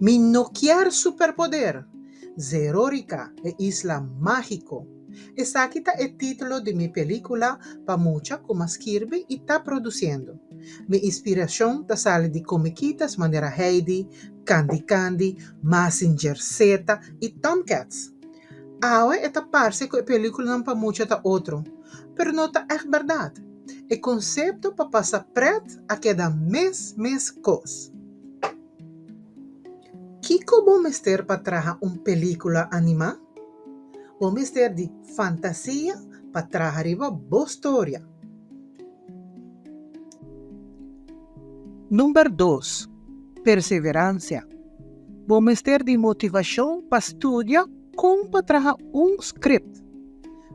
Mi no kier superpoder! Zerorica, e isla mágiko. Esaki ta e título di mi pelíkula pa mucha ku m'a skirbi i ta produsiendo. Mi inspirashon ta sali di komikitas manera Heidi, Candy Candy, Mazinger Z i Tomcats. Awe e ta parse ku e pelíkulanan pa mucha ta otro, pero no ta ègt bèrdat. E konsepto pa pasa prèt a keda mes mes kos. Kiko bo mester pa traha un pelíkula animá? Bo mester di fantasia pa traha riba bo storia. Number dos, perseveransia. Bo mester di motivashon pa studia kon pa traha un script.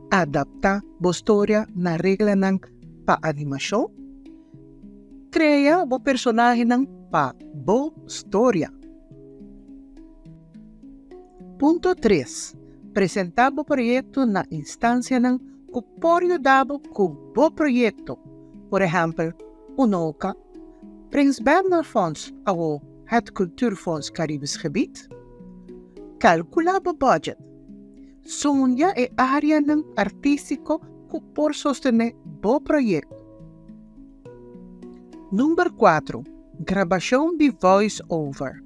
Adaptá bo storia na reglanan pa animashon. Krea bo personahenan pa bo storia. Punto tres, Presentá bo proyekto na instansianan ku por yuda bo ku bo proyekto, por ehèmpel, UNOCA, Prins Bernhard Fonds awo Het Cultuurfonds Caribisch Gebied. Kalkulá bo budget. Sondia e áreanan artístiko ku por sostené bo proyekto. Number kuatro, Grabashon di voice over.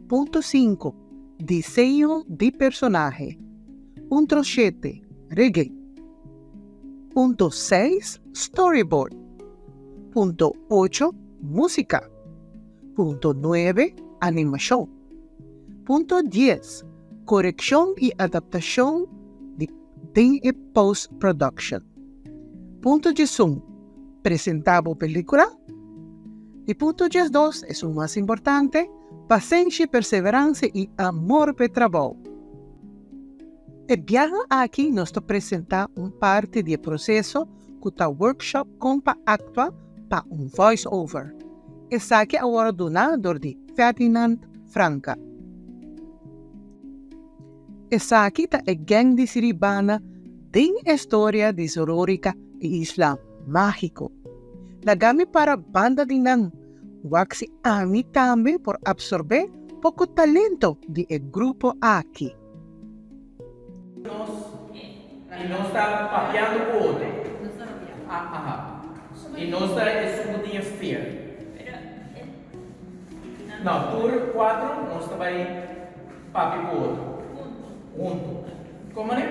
Punto sinku, Diseño di personahe. Punto shete, Rigging. Punto seis, Storyboard. Punto ocho, Músika. Punto nuebe, Animashon. Punto dies, Korekshon i adaptashon di den e post production. Punto diesun, Presentá bo pelíkula. I punto diesdos, esun mas importante, pasenshi, perseveransia i amor p'e trabou. E biaha aki nos ta presentá un parti di e proseso ku ta workshop kon pa aktua pa un voice over. Esaki a wòrdu duná dor di Ferdinand Franca. Esaki ta e gang di Siribana den e storia di Zororica e isla mágiko. Laga mi para banda di nan, wak si ami tambe por absorbé poko talento di e grupo aki. Nos y nos ta papiando cu otro. Aha. Y nos ta esun cu tin e fear. No, tur cuatro nos ta bay papia cu otro. Hunto. Como ne?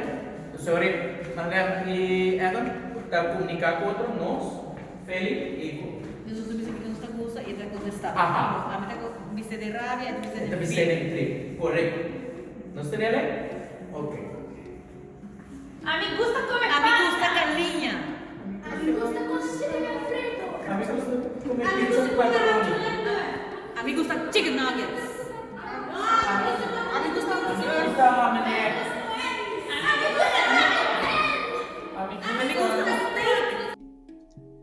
Sorry, Marlene y Evan ta comunica cu otro, nos, Feli y cu. Nos ta bisa kico nos ta gusta y e ta contesta. Aha. Ami ta bisa den rabia, e ta bisa den E ta bisa den trip. Correcto. Nos tenele? Ok. Ami gusta come Ami gusta pasta. caliña. Ami gusta cocina Alfredo. Ami gusta come Ami pizza gusta cu come pepperoni. Ami gusta chicken nuggets. Ami gusta Ami gusta ham and eggs. Ami gusta Ami Ami gusta gusta steak.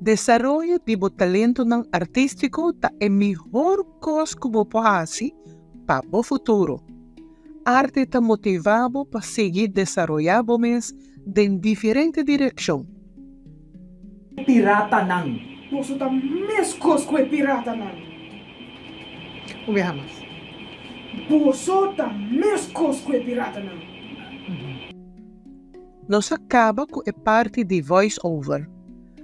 Desaroyo di bo talentonan artístiko ta e mihor kos ku bo por hasi pa bo futuro. Arte ta motivá bo pa sigui desaroyá bo mes den diferente direkshon. Piratanan. Boso ta meskos ku e piratanan. Un biaha mas. Boso ta meskos ku e piratanan. Nos a kaba ku e parti di voice over.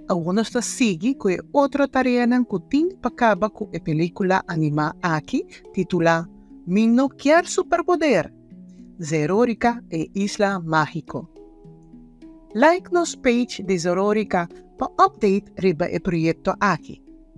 Awor nos ta sigui ku e otro tareanan ku tin pa kaba ku e pelikula animá aki titulá Mi no kier superpoder! Zerorica e isla mágiko. Like nos page di Zerorica pa update riba e proyekto aki.